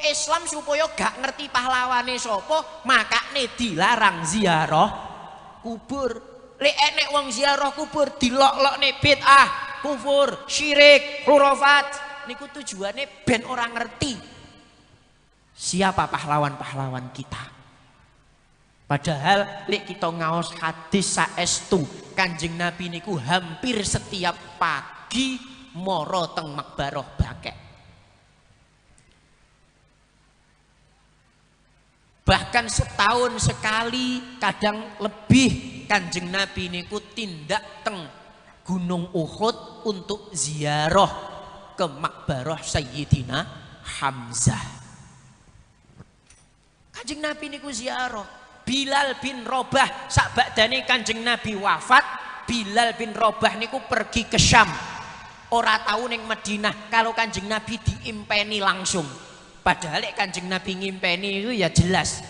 Islam supaya gak ngerti pahlawane sapa, makane dilarang ziarah kubur. Lek enek wong ziarah kubur dilok-lokne bid'ah, kufur, syirik, khurafat. Niku tujuane ben ora ngerti siapa pahlawan-pahlawan kita. Padahal lek kita ngaos hadis saestu, Kanjeng Nabi niku hampir setiap pagi moro teng Makbaroh Bakek. Bahkan setahun sekali, kadang lebih, Kanjeng Nabi niku tindak teng Gunung Uhud untuk ziarah ke Makbaroh Sayyidina Hamzah. Kanjeng Nabi niku ziarah. Bilal bin Rabah sakbakdane Kanjeng Nabi wafat, Bilal bin Rabah niku pergi ke Syam. Ora tau ning Madinah kalau Kanjeng Nabi diimpeni langsung. Padahal lek Kanjeng Nabi ngimpeni itu ya jelas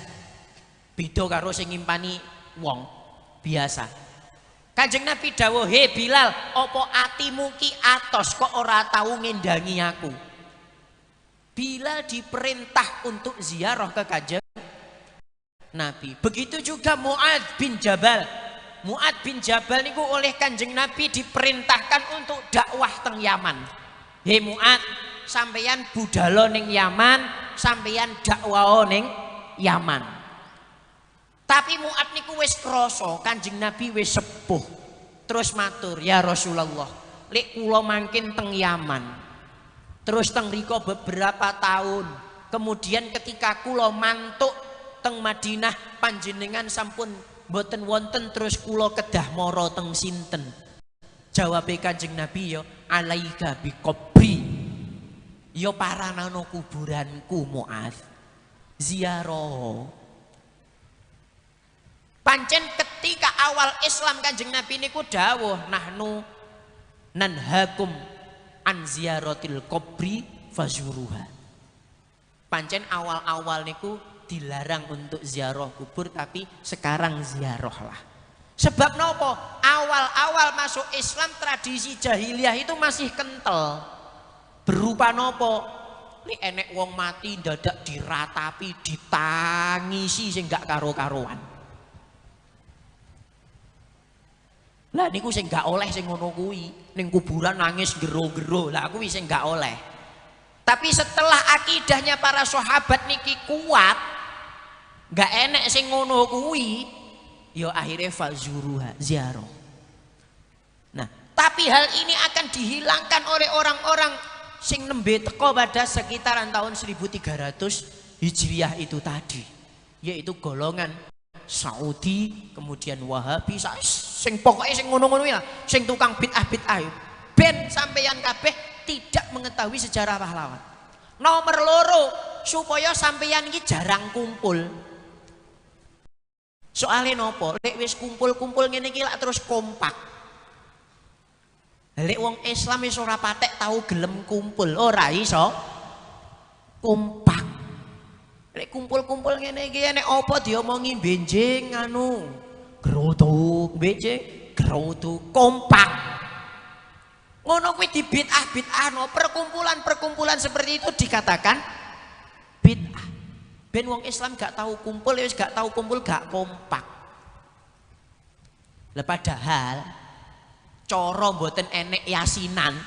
beda karo sing ngimpani wong biasa. Kanjeng Nabi dawuh, "He Bilal, apa atimu ki atos kok ora tau ngendangi aku?" Bilal diperintah untuk ziarah ke Kanjeng Nabi. Begitu juga Mu'adz bin Jabal. Mu'adz bin Jabal niku oleh Kanjeng Nabi diperintahkan untuk dakwah teng Yaman. He Mu'adz, sampeyan budalo ning Yaman, sampeyan dakwah ning Yaman. Tapi Mu'adz niku wis krasa Kanjeng Nabi wis sepuh. Terus matur, "Ya Rasulullah, lek kula mangkin teng Yaman, terus teng riko beberapa tahun, kemudian ketika kula mantuk teng Madinah panjenengan sampun mboten wonten, terus kula kedah mara teng sinten?" Jawabe Kanjeng Nabi ya, "Alaika bi qabri." Ya paranano kuburanku Mu'adz, ziarah. Pancen ketika awal Islam Kanjeng Nabi niku dawuh, "Nahnu nanhakum an ziyaratil qabri fazuruha." Pancen awal-awal niku dilarang untuk ziarah kubur, tapi sekarang ziarahlah. Sebab nopo? Awal-awal masuk Islam tradisi jahiliyah itu masih kental. Berupa nopo? Ini enek wong mati dadak diratapi, ditangisi sing gak karo-karuan. Lah niku sing gak oleh sing ngono kuwi, ning kuburan nangis gero-gero. Lah kuwi sing gak oleh. Tapi setelah akidahnya para sahabat niki kuat, gak enek sing ngono kuwi, ya akhirnya fazuruha, ziarah. Nah, tapi hal ini akan dihilangkan oleh orang-orang sing nembe teko pada sekitaran tahun 1300 Hijriah itu tadi, yaitu golongan Saudi, kemudian Wahabi, sing pokoknya sing ngono-ngono ya, sing tukang bid'ah-bid'ah. Ben sampeyan kabeh tidak mengetahui sejarah pahlawan. Nomor loro, supaya sampeyan iki jarang kumpul. Soalnya nopo, lek wis kumpul-kumpul ngene iki lak terus kompak. Lek wong Islam wis ora patek tau gelem kumpul, ora iso kompak. Lek kumpul-kumpul ngene iki nek apa diomongi benjing anu, grotuk, benjing, grotuk, kompak. Ngono kuwi di bid'ah-bid'ahno, perkumpulan-perkumpulan seperti itu dikatakan bid'ah. Ben wong Islam gak tahu kumpul, wis gak tahu kumpul gak kompak. Lah padahal cara mboten enek yasinan,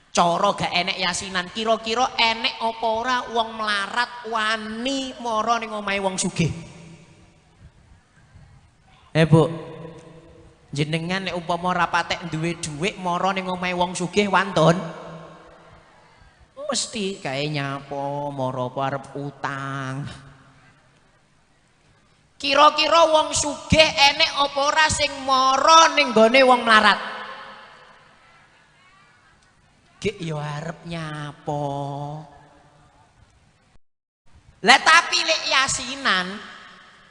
cara gak enek yasinan, kira-kira enek apa ora wong melarat wani mara ning omahe wong sugih? Bu, jenengan nek upama ora patek duwe dhuwit mara ning omahe wong sugih wantun? Mesti kae nyapo mara apa arep utang. Kira-kira wong sugih enek apa ora sing mara ning gone wong melarat? Gek ya arep nyapo. Lah tapi lek yasinan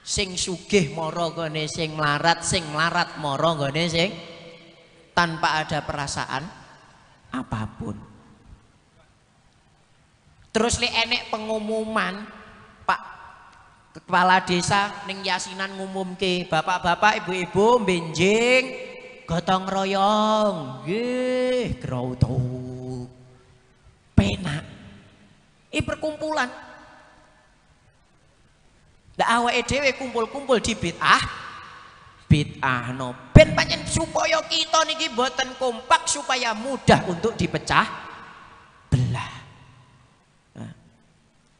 sing sugih mara gone sing melarat mara gone sing tanpa ada perasaan apapun. Terus lek enek pengumuman Pak Kepala Desa ning yasinan ngumumke, bapak-bapak, ibu-ibu benjing gotong royong, nggih, grotok. Penak. Ini perkumpulan. Lah awake dhewe kumpul-kumpul di bid'ah, bid'ahno. Ben pancen supaya kita niki mboten kompak supaya mudah untuk dipecah belah. Nah,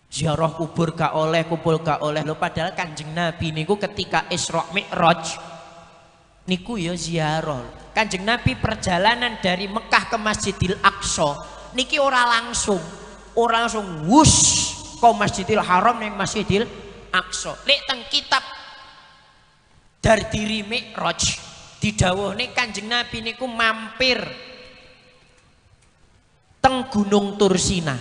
ziarah kubur gak oleh, kumpul gak oleh. Lho padahal Kanjeng Nabi niku ketika Isra Mi'raj niku ya ziarah. Kanjeng Nabi perjalanan dari Mekah ke Masjidil Aqsa niki ora langsung wus ke Masjidil Haram ning Masjidil Aqsa. Nek teng kitab Dardiri Mi'raj didhawuhne Kanjeng Nabi niku mampir teng Gunung Tursina.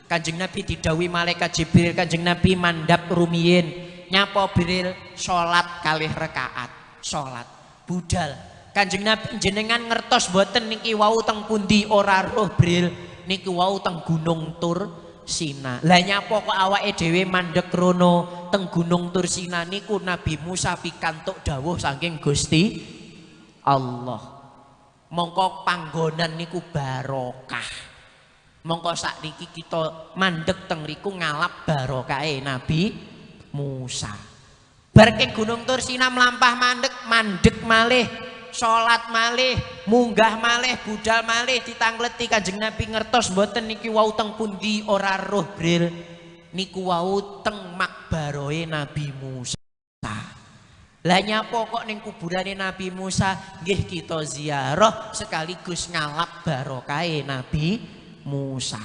Kanjeng Nabi didhawuhi malaikat Jibril, Kanjeng Nabi mandhap rumiyin, nyapa Jibril salat kalih rakaat, salat budal. Kanjeng Nabi jenengan ngertos mboten niki wau teng pundi ora roh Bril, niki wau teng Gunung Tursina. Lah nyapa kok awake dhewe mandhek rono teng Gunung Tursina niku Nabi Musa pikantuk dawuh saking Gusti Allah. Mongko panggonan niku barokah. Mongko sakniki kita mandhek teng riku ngalap barokahe Nabi Musa. Bar ke Gunung Tursina mlampah mandek, mandek malih, salat malih, munggah malih, budal malih, ditangleti Kanjeng Nabi ngertos mboten niki wau teng pundi ora roh Bril, niku wau teng makbaroe Nabi Musa. Lah nyapa kok ning kuburane Nabi Musa nggih kita ziarah sekaligus ngalap barokahe Nabi Musa.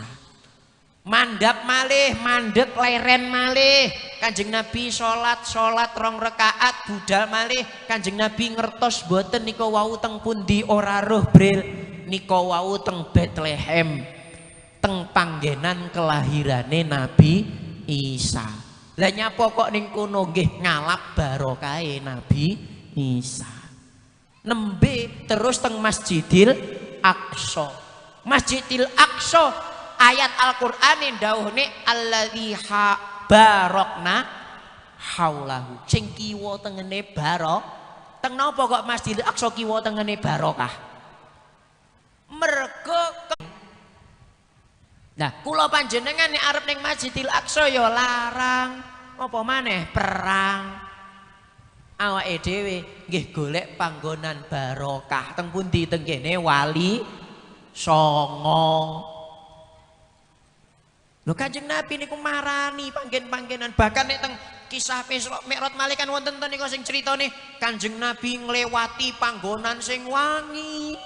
Mandap malih, mandek leren malih. Kanjeng Nabi salat, salat rong rakaat, budal malih. Kanjeng Nabi ngertos mboten nika wau teng pundi ora roh Bril, nika wau teng Bethlehem, teng panggenan kelahirane Nabi Isa. Lah nyapa kok ning kono nggih ngalap barokahe Nabi Isa. Nembe terus teng Masjidil Aqsa. Masjidil Aqsa ayat Al-Qur'ane dawuhne alladzi barokna haulahu. Sing kiwa tengene barok. Teng napa kok Masjidil Aqsa kiwa tengene barokah? Mergo nah, kula panjenengan nek arep ning Masjidil Aqsa ya larang, apa maneh perang. Awake dhewe nggih golek panggonan barokah teng pundi? Teng kene Wali Songo. Lho Kanjeng Nabi niku marani panggen-panggenan, bahkan nek teng kisah Isra Mi'raj malih kan wonten to niku sing critane Kanjeng Nabi nglewati panggonan sing wangi.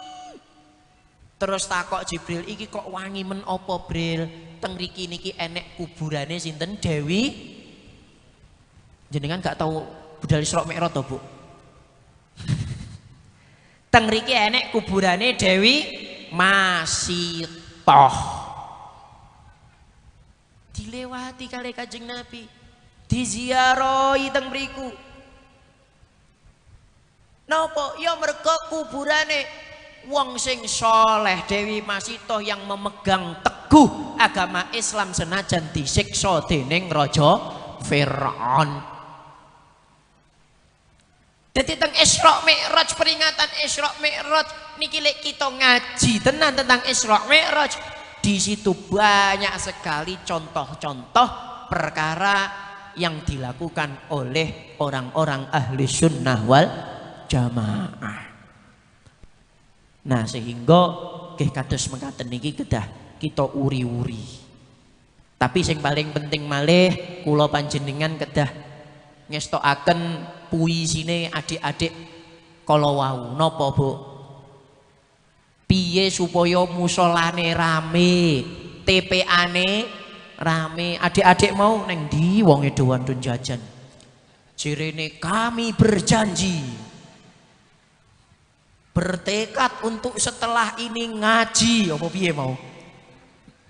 Terus takok Jibril, iki kok wangi men apa Bril? Teng riki niki enek kuburane sinten Dewi? Jenengan gak tahu budal Isra Mi'raj to, Bu? Teng riki enek kuburane Dewi Masitoh. Dilewati kali Kanjeng Nabi, diziarahi teng mriku. Napa? Ya mergo kuburane wong sing soleh Dewi Masitoh yang memegang teguh agama Islam senajan disiksa dening Raja Fir'aun. Dadi teng Isra Mi'raj, peringatan Isra Mi'raj niki lek kita ngaji tenan tentang Isra Mi'raj, di situ banyak sekali contoh-contoh perkara yang dilakukan oleh orang-orang ahli sunnah wal jamaah. Nah sehingga nggih kados mekaten niki kedah kita uri-uri. Tapi sing paling penting malih kula panjenengan kedah ngestokaken puisine adik-adik kala wau. Napa, Bu? Piye supaya musolane rame, TPA-ne rame. Adik-adik mau neng ndi wong edowan don jajan. Jirene kami berjanji bertekad untuk setelah ini ngaji, apa piye mau?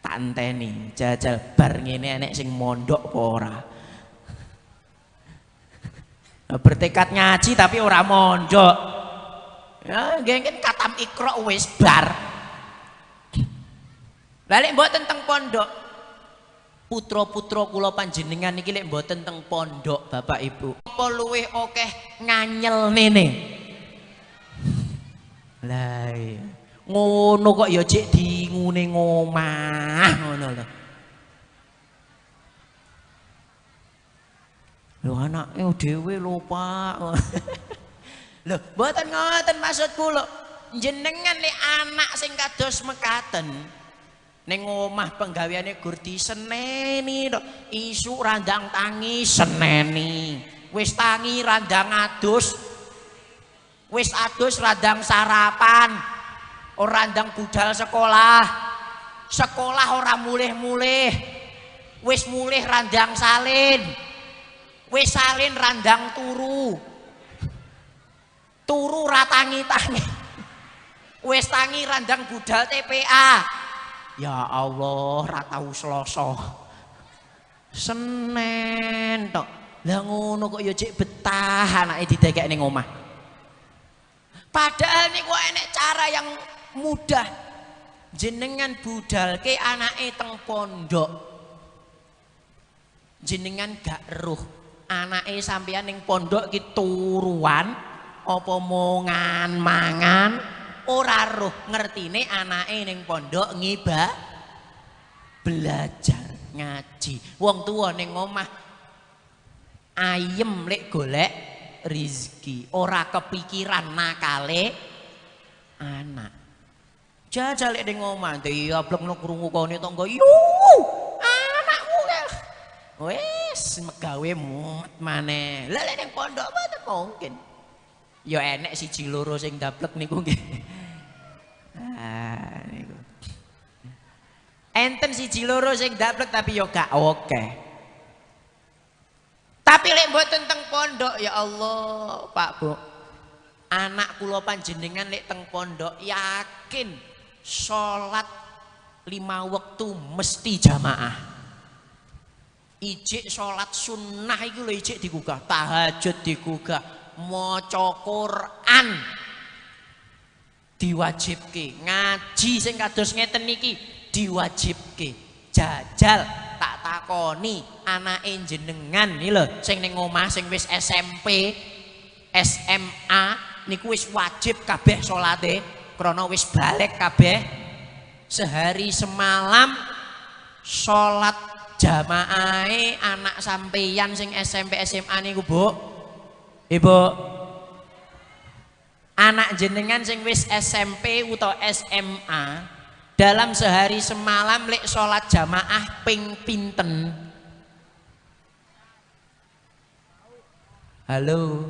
Tanteni jajal bar ngene enek sing mondok apa ora. Bertekad ngaji tapi ora mondok. Ya nggih kan katam Iqra wis bar. Lah lek mboten teng pondok, putra-putra kula panjenengan niki lek mboten teng pondok Bapak Ibu, apa luwih akeh nganyel nene? Lah iya. Ngono kok ya cek dingune ngomah ngono lho. Lho anake dhewe lho, Pak. Lho, mboten ngoten maksud kula. Jenengan nek anak sing kados mekaten ning omah penggaweane gur diseneni tok. Isuk randang tangi seneni. Wis tangi randang adus. Wis adus randang sarapan. Ora ndang budal sekolah. Sekolah ora mulih-mulih. Wis mulih randang salin. Wis salin randang turu. Turu ra tangi-tangi. Wis tangi randang budal TPA. Ya Allah, ra tau Selasa. Senen tok. Lah ngono kok ya cek betah anake didekek ning omah. Padahal niku enek cara yang mudah. Jenengan budalke anake teng pondok. Jenengan gak eruh anake sampeyan ning pondok ki turuan apa mongan mangan ora roh, ngertine anake ning pondok ngibah belajar ngaji. Wong tuwa ning omah ayem lek golek rizki, ora kepikiran nakale anak. Jajal lek ning omah diablek no krungu kone tangga, yu anakmu kae wis megawe mumet maneh. Lah lek ning pondok mboten mungkin. Ya enek siji loro sing dablek niku nggih. Ah niku. Enten siji loro sing dablek tapi ya gak oke. Tapi lek mboten teng pondok ya Allah, Pak Bu. Anak kula panjenengan lek teng pondok yakin salat 5 wektu mesti jamaah. Ijik salat sunnah iku lho ijik digugah, tahajud digugah, maca Quran diwajibke, ngaji sing kados ngeten niki diwajibke. Jajal tak takoni anake jenengan iki lho sing ning omah sing wis SMP, SMA niku wis wajib kabeh salate krana wis balik kabeh. Sehari semalam salat jamaahe anak sampeyan sing SMP SMA niku, Bu. Ibu, anak jenengan sing wis SMP utawa SMA dalam sehari semalam lek sholat jamaah ping pinten? Halo.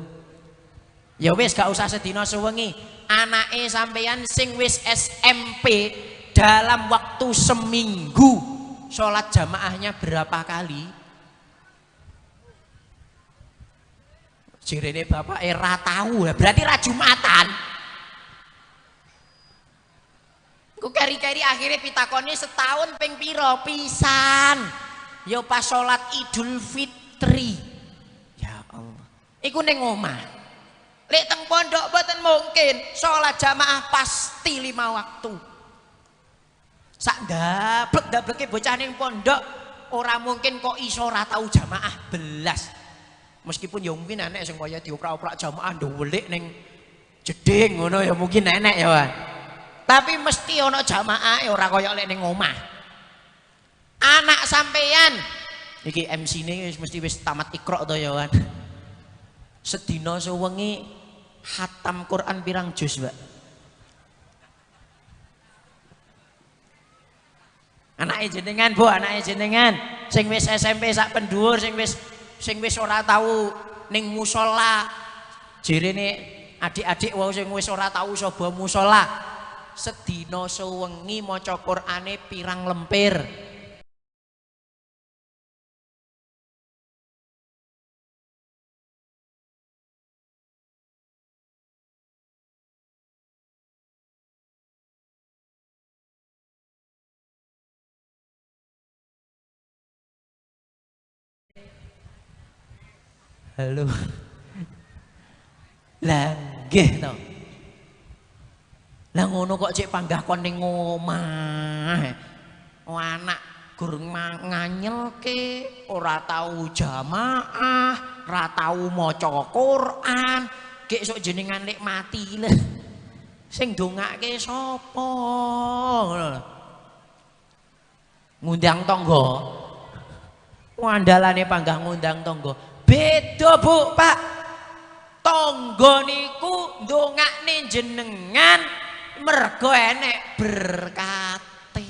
Ya wis gak usah sedina sewengi. Anake sampeyan sing wis SMP dalam waktu seminggu sholat jamaahnya berapa kali? Jirene bapak ra tahu, berarti ra Jumatan. Ku keri-keri akhirnya pitakone setahun ping piro pisan. Ya pas salat Idul Fitri. Ya Allah. Iku ning omah. Lek teng pondok mboten mungkin, salat jamaah pasti 5 waktu. Sak ndablek-ndableke bocah ning pondok ora mungkin kok iso ora tau jamaah belas. Meskipun ya mungkin enek sing kaya dioprak-oprak jamaah nduwelik ning jeding ngono ya mungkin enek ya, Pak. Tapi mesti ana jamaah ora kaya lek ning omah. Anak sampeyan iki MC-ne wis mesti wis tamat Iqra to ya, Wan. Sedina sewengi khatam Quran pirang juz, Mbak? Anake jenengan, Bu, anake jenengan sing wis SMP sak pendhuwur, sing wis ora tau ning musala, jerene adik-adik wau sing wis ora tau saba musala, sedina sewengi maca Qur'ane pirang lempir? Halo. Lah nggih to. Lah ngono kok cek panggah kon ning omah. Oh, anak gur nganyelke, ora tau jamaah, ora tau maca Quran, gek sok jenengan lek mati lho. Sing ndongake sapa? Ngono lho. Ngundang tangga. Wandalane panggah ngundang tangga. Beda Bu, Pak. Tangga niku ndongakne jenengan mergo enek berkate.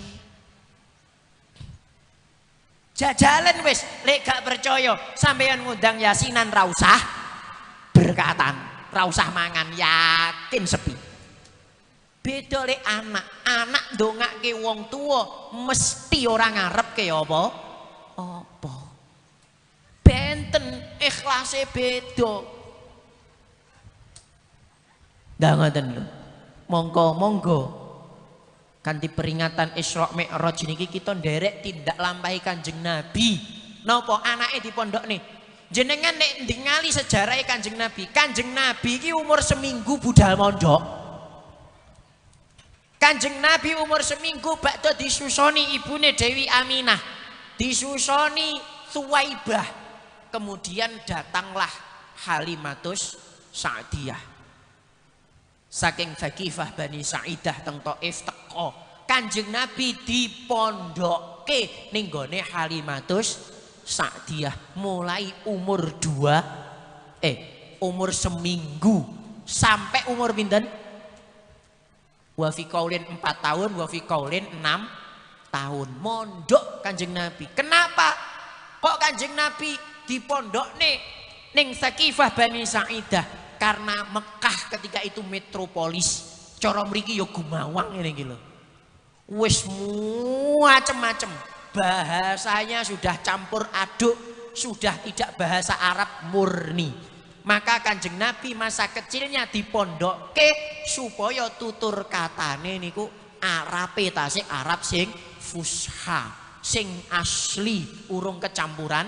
Jajalen wis, lek gak percaya sampeyan ngundang yasinan ra usah berkatan, ra usah mangan, yakin sepi. Beda lek anak, anak ndongake wong tuwa mesti ora ngarepke apa? Apa. Benten ikhlase beda. Ndak ngoten lho. Monggo monggo kanthi peringatan Isra Mi'raj niki kita nderek tindak lampahi Kanjeng Nabi. Napa anake dipondokne? Jenengan nek ndingali sejarahe Kanjeng Nabi, Kanjeng Nabi iki umur seminggu budal mondok. Kanjeng Nabi umur seminggu bakdo disusoni ibune Dewi Aminah, disusoni Thuwaibah. Kemudian datanglah Halimatus Sa'diyah. Saking Thaqifah Bani Sa'idah teng Taif teko. Kanjeng Nabi dipondokke ning gone Halimatus Sa'diyah mulai umur umur seminggu sampai umur pinten? Wa fi qaulin 4 tahun, wa fi qaulin 6 tahun. Mondok Kanjeng Nabi. Kenapa kok Kanjeng Nabi dipondokne ning Thaqifah Bani Sa'idah? Karena Mekah ketika itu metropolis. Cara mriki ya Gumawang ngene iki lho. Wis macem-macem. Bahasanya sudah campur aduk, sudah tidak bahasa Arab murni. Maka Kanjeng Nabi masa kecilnya dipondokke supaya tutur katane niku Arabe tasik Arab sing fusha, sing asli, urung kecampuran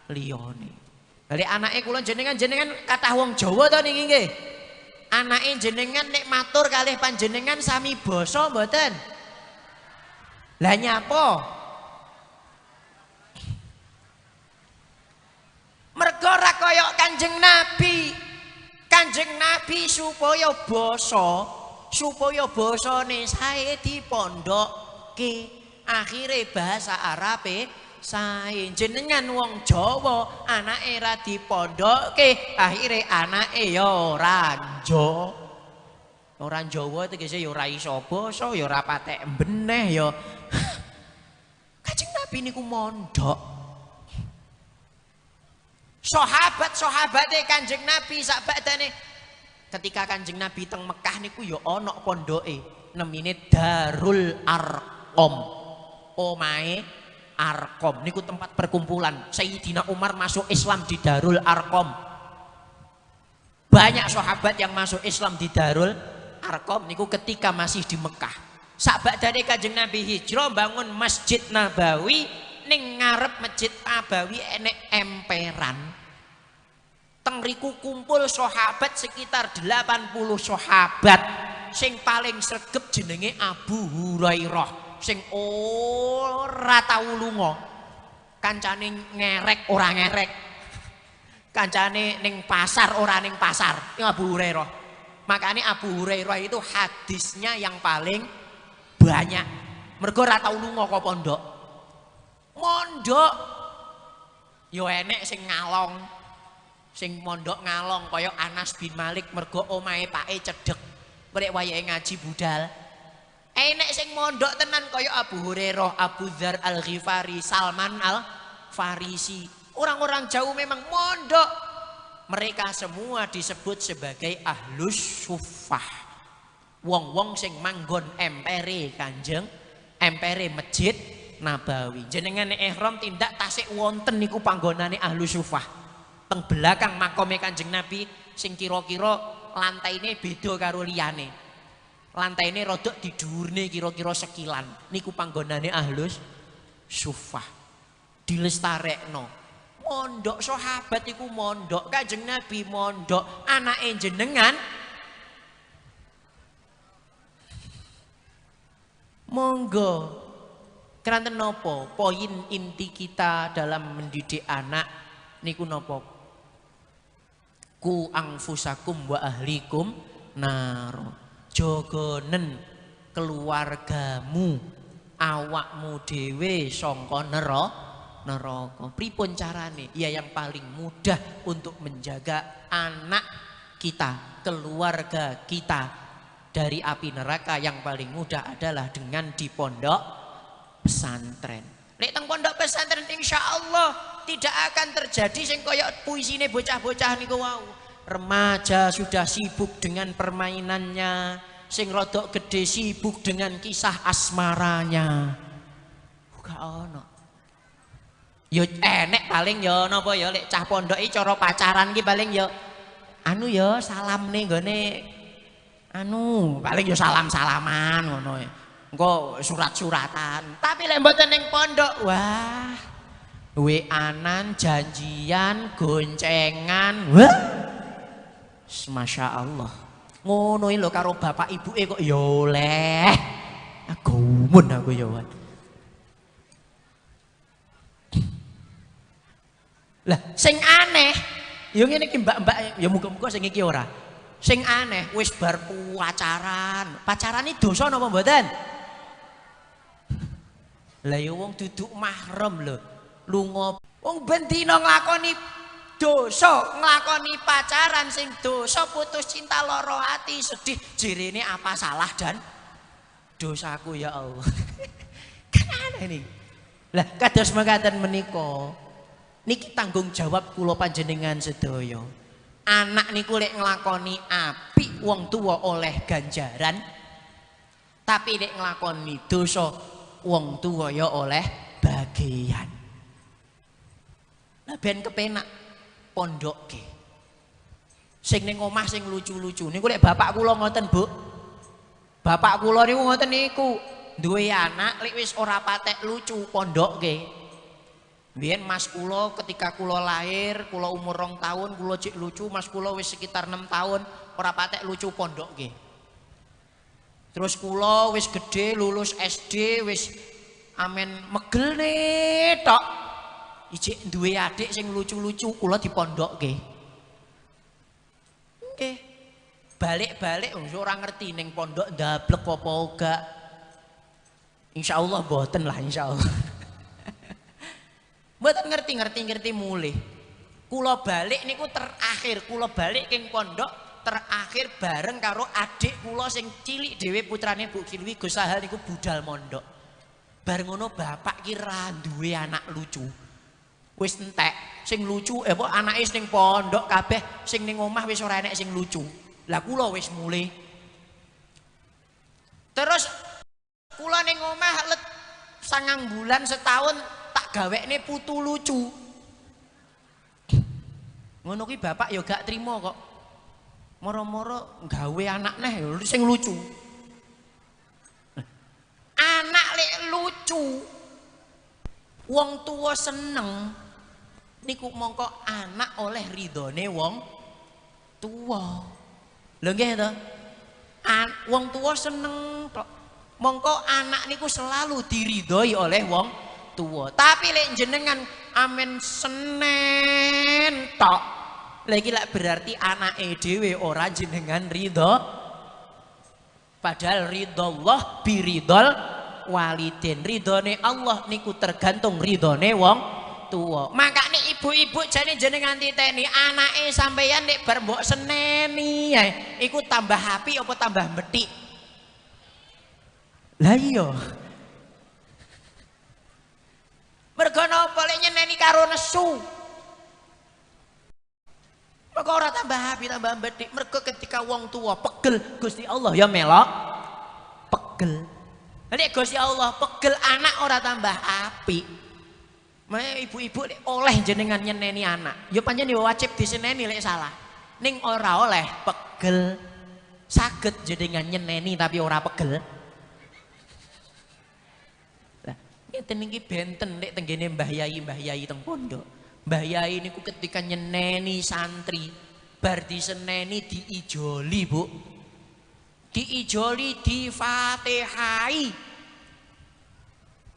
liyane. Lha anake kula jenengan kathah wong Jawa to niki nggih. Anake jenengan nek matur kalih panjenengan sami basa mboten? Lah nyapa? Mergo ora kaya Kanjeng Nabi. Kanjeng Nabi supaya basa, supaya basane sae dipondokke. Akhire bahasa Arabe sae. Jenengan wong Jawa anake ra dipondokke, akhire anake ya ora njo. Ora Jawa tegese ya ora iso basa, ya ora patek beneh ya. Kanjeng Nabi niku mondok. Sahabat-sahabate Kanjeng Nabi sak badane ketika Kanjeng Nabi teng Mekah niku ya ana pondoke, nemine Darul Arqam. Omahe Arqam niku tempat perkumpulan. Sayyidina Umar masuk Islam di Darul Arqam. Banyak sahabat yang masuk Islam di Darul Arqam niku ketika masih di Mekah. Sak badane Kanjeng Nabi hijrah bangun Masjid Nabawi, ning ngarep Masjid Nabawi enek emperan. Teng riku kumpul sahabat sekitar 80 sahabat. Sing paling sregep jenenge Abu Hurairah, sing ora tau lunga. Kancane ngerek ora ngerek. Kancane ning pasar ora ning pasar. Ini Abu Hurairah. Makanya Abu Hurairah itu hadisnya yang paling banyak. Mergo ora tau lunga kok pondok. Mondok yo enek sing ngalong. Sing mondok ngalong kaya Anas bin Malik mergo omahe pake cedhek. Rek wayahe ngaji budal. Enek sing mondok tenan kaya Abu Hurairah, Abu Dzar Al-Ghifari, Salman Al-Farisi. Orang-orang jauh memang mondok. Mereka semua disebut sebagai ahlus suffah. Wong-wong sing manggon empere Kanjeng, empere Masjid Nabawi. Jenengan ihram tindak tasik wonten niku panggonane ahlus suffah. Teng belakang makome Kanjeng Nabi sing kira-kira lantaine beda karo liyane. Lantaine rodok didhuwurne kira-kira sekilan. Niku panggonane ahlus suffah. Dilestarekno. Mondok sahabat iku mondok, Kanjeng Nabi mondok, anake jenengan monggo. Keranten nopo poin inti kita dalam mendidik anak niku nopo? Ku angfusakum wa ahlikum naro. Jogonen keluargamu, awakmu dhewe sangka Neraka. Pripun carane? Ya yang paling mudah untuk menjaga anak kita, keluarga kita dari api neraka yang paling mudah adalah dengan di pondok pesantren. Nek teng pondok pesantren insyaallah tidak akan terjadi sing koyok puisine bocah-bocah niku wau. Remaja sudah sibuk dengan permainannya, sing rodok gede sibuk dengan kisah asmaranya. Gak ono. Yo enek paling yo napa yo lek cah pondok iki cara pacaran ki paling yo anu yo salam nih nggone anu paling yo salam-salaman ngono. Engko surat-suratan. Tapi lek mboten ning pondok, wah WA-an, janjian, goncengan. Wah. Masya Allah. Ngono lho karo bapak ibuke kok ya oleh. Gumun aku ya. Lah sing aneh ya ngene iki mbak-mbak ya muga-muga sing iki ora. Sing aneh wis bar pacaran. Pacaran iki dosa napa mboten? Lah ya wong duduk mahram lho. Lunga wong ben dina nglakoni dosa, nglakoni pacaran sing dosa, putus cinta, loro ati, sedih, jirine apa salah dan dosaku ya Allah. Kan aneh nih. Lah kados mekaten menika niki tanggung jawab kula panjenengan sedaya. Anak niku lek nglakoni apik wong tuwa oleh ganjaran, tapi lek nglakoni dosa wong tuwa ya oleh bagian. Lah ben kepenak pondokke. Sing ning omah sing lucu-lucu niku lek bapak kula ngoten, Bu. Bapak kula niku ngoten niku, duwe anak lek wis ora patek lucu pondokke. Biyen mas kula ketika kula lahir, kula umur 2 tahun, kula cek lucu, mas kula wis sekitar 6 tahun ora patek lucu pondokke. Terus kula wis gede lulus SD wis amen megelne tok. Ijik duwe adik sing lucu-lucu kula dipondokke. Nggih. Balik-balik ora ngerti ning pondok ndablek apa ora. Insyaallah mboten lah insyaallah. Mboten ngerti-ngerti mulih. Kula balik niku terakhir, kula balik king pondok terakhir bareng karo adik kula sing cilik dhewe putrane Bu Kilwi Gus Sahal niku budal mondok. Bar ngono bapak ki ra duwe anak lucu. Wis entek, sing lucu apa anake sing pondok kabeh, sing ning omah wis ora enek sing lucu. Lah kula wis mulih. Terus kula ning omah let 9 bulan setahun tak gawekne putu lucu. Ngono kuwi bapak ya gak trimo kok. Moro-moro gawe anak neh sing lucu. Anak lek lucu wong tua seneng niku mongko anak oleh ridhone wong tua. Lho nggih to? Wong tua seneng tok. Mongko anak niku selalu diridhoi oleh wong tua. Tapi lek jenengan amen senen tok, lha iki lek berarti anake dhewe ora jenengan ridho. Padahal ridho Allah biridhol walidin. Ridhone Allah niku tergantung ridhone wong tua. Makane ibu-ibu jane jenengan titeni anake sampeyan nek bar mbok seneni ae, iku tambah apik apa tambah methik? Lah iya. Mergo napa lek nyeneni karo nesu? Mergo ora tambah apik tambah methik. Mergo ketika wong tua pegel Gusti Allah ya melok pegel. Nek Gusti Allah pegel anak ora tambah apik. Mae ibu-ibu oleh jenengan nyeneni anak. Ya pancen ya wajib diseneni lek salah. Ning ora oleh pegel. Saged jenengan nyeneni tapi ora pegel. Lah ngeten iki benten nek tenggene Mbah Yai teng pondok. Mbah Yai niku ketika nyeneni santri, bar diseneni diijoli, Bu. Diijoli, difatihai.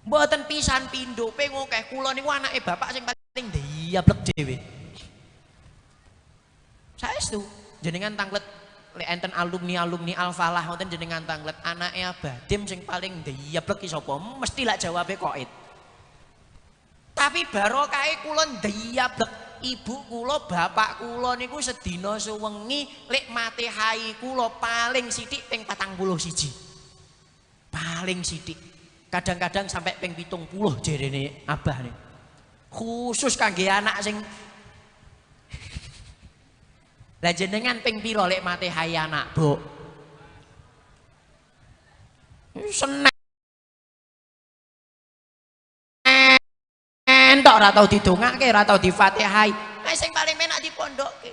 Mboten pisan pindho ping akeh. Kula niku anake bapak sing paling diablek dhewe. Saestu jenengan tanglet lek enten alumni-alumni Al-Falah wonten jenengan tanglet anake Abadim sing paling diablek ki sapa? Mesti lak jawabe Koid. Tapi barokahe kula ndiyablek ibu kula, bapak kula niku sedina suwengi lek matehai kula paling sithik ping 41. Paling sithik. Kadang-kadang sampai ping 70 jerene abah niku. Khusus kangge anak sing lah jenengan ping pira lek matehai anak, Bu? Senen tok ora tau didongake, ora tau difatihai. Nah sing paling penak dipondokke.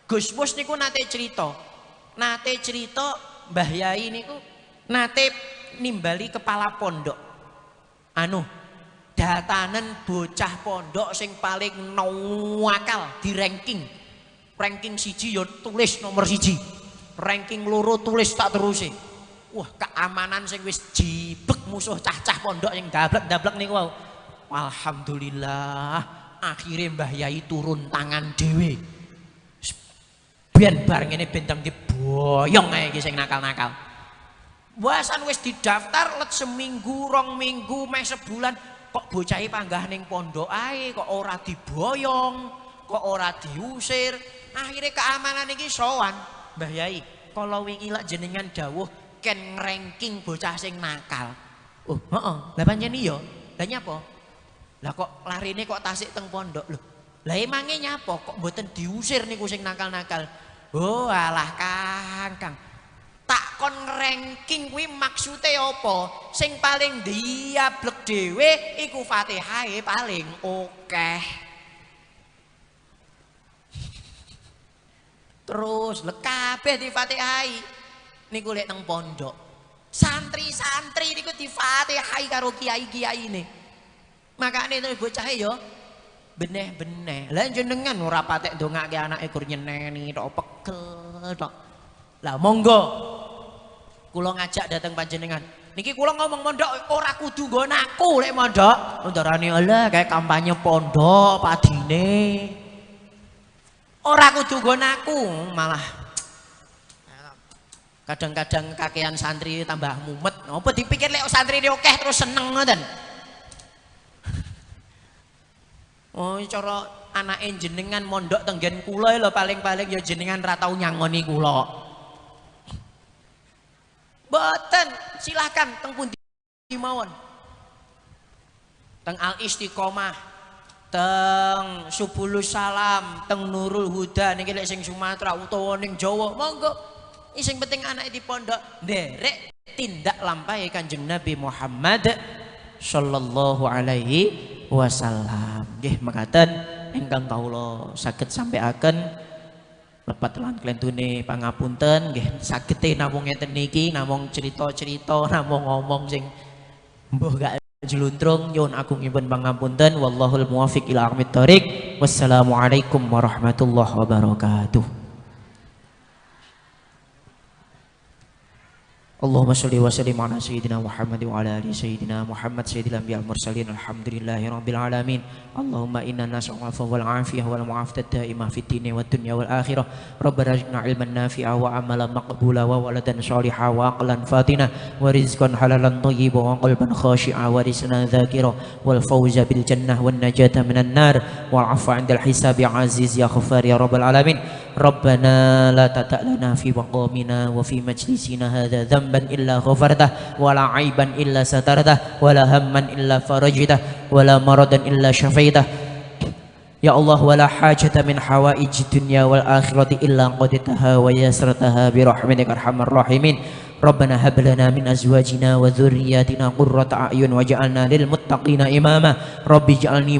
Gus Mus niku nate cerita. Nate cerita Mbah Yai niku nate nimbali kepala pondok. Anu, datanen bocah pondok sing paling nakal di ranking. Ranking 1 ya tulis nomor 1. Ranking 2 tulis tak teruse. Wah, keamanan sing wis jibek musuh cah-cah pondok yang dablek-dablek niku wau. Alhamdulillah, akhirnya Mbah Yai turun tangan dhewe. Ben bar ngene bentang diboyong ae iki sing nakal-nakal. Wasan wis didaftar let seminggu, rong minggu, meh sebulan kok bocahe panggah ning pondok ae, kok ora diboyong, kok ora diusir. Akhirnya keamanan iki sowan Mbah Yai, kalau wingi lak jenengan dawuh ken ngranking bocah sing nakal. Oh, heeh. Lah pancen iya. Lah nyapa? Lah kok larine kok tasik teng pondok lho. Lah emange nyapa kok mboten diusir niku sing nakal-nakal. Oh alah Kang, Kang. Tak kon ranking kuwi maksude apa? Sing paling diablek dhewe iku Fatihahe paling akeh. Terus lek kabeh difatihai niku lek teng pondok. Santri-santri niku difatihai karo kiai-kiaine. Makane terus bocahe yo beneh-beneh. Lah jenengan ora patek ndongake anake gur nyeneni tok pegel tok. Lah monggo kula ngajak dateng panjenengan. Niki kula ngomong mondok ora kudu nggon aku lek mondok. Ndarani alah kayak kampanye pondok padine. Ora kudu nggon aku malah kadang-kadang kakean santri tambah mumet. Apa dipikir lek santri akeh terus seneng ngoten. Oh cara anake jenengan mondok tenggen kula lho paling-paling ya jenengan ra tau nyangoni kula. Mboten, silakan teng pundi mawon. Teng Al Istiqomah, teng Subulus Salam, teng Nurul Huda niki lek sing Sumatera utawa ning Jawa, monggo. Sing penting anake di pondok nderek tindak lampahe Kanjeng Nabi Muhammad sallallahu alaihi wasallam. Nggih mekaten ingkang kawula saged sampaiaken lepat lan klentune pangapunten nggih sagete namung ngeten niki, namung cerita-cerita, namung ngomong sing mbuh gak jeluntrung. Nyuwun agungipun pangapunten. Wallahul muwaffiq ila aqwamit thoriq. Wassalamualaikum warahmatullahi wabarakatuh. Allahumma sholli wa sallim ala sayyidina Muhammad wa ala ali sayyidina Muhammad sayyidil anbiya wal mursalin. Alhamdulillahi rabbil alamin. Allahumma inna nas'aluka wal afiyah wal mu'afata daimah fid dunya wad dunya wal akhirah. Rabbana zidna ilman nafi'a wa amalan maqbula wa waladan shalihan wa aqlan fatina wa rizqan halalan thayyiban wa qalban khashi'a wa lisanan dzakira wal fawza bil jannah wan najata minan nar wal afwa 'indal hisabi aziz ya ghaffar ya rabbal alamin. Rabbana la tata' lana fi maqamina wa fi majlisina hadza dzamban illa ghafartah wa la aiban illa satartah wa la hamman illa farajtah wa la maradan illa syafaitah. Ya Allah, wa la hajata min hawaiji dunya wal akhirati illa qaditaha wa yassartaha bi rahmatika arhamar rahimin. Rabbana hab lana min azwajina wa dzurriyyatina qurrata a'yun waj'alna lil muttaqina imama. Rabbi ij'alni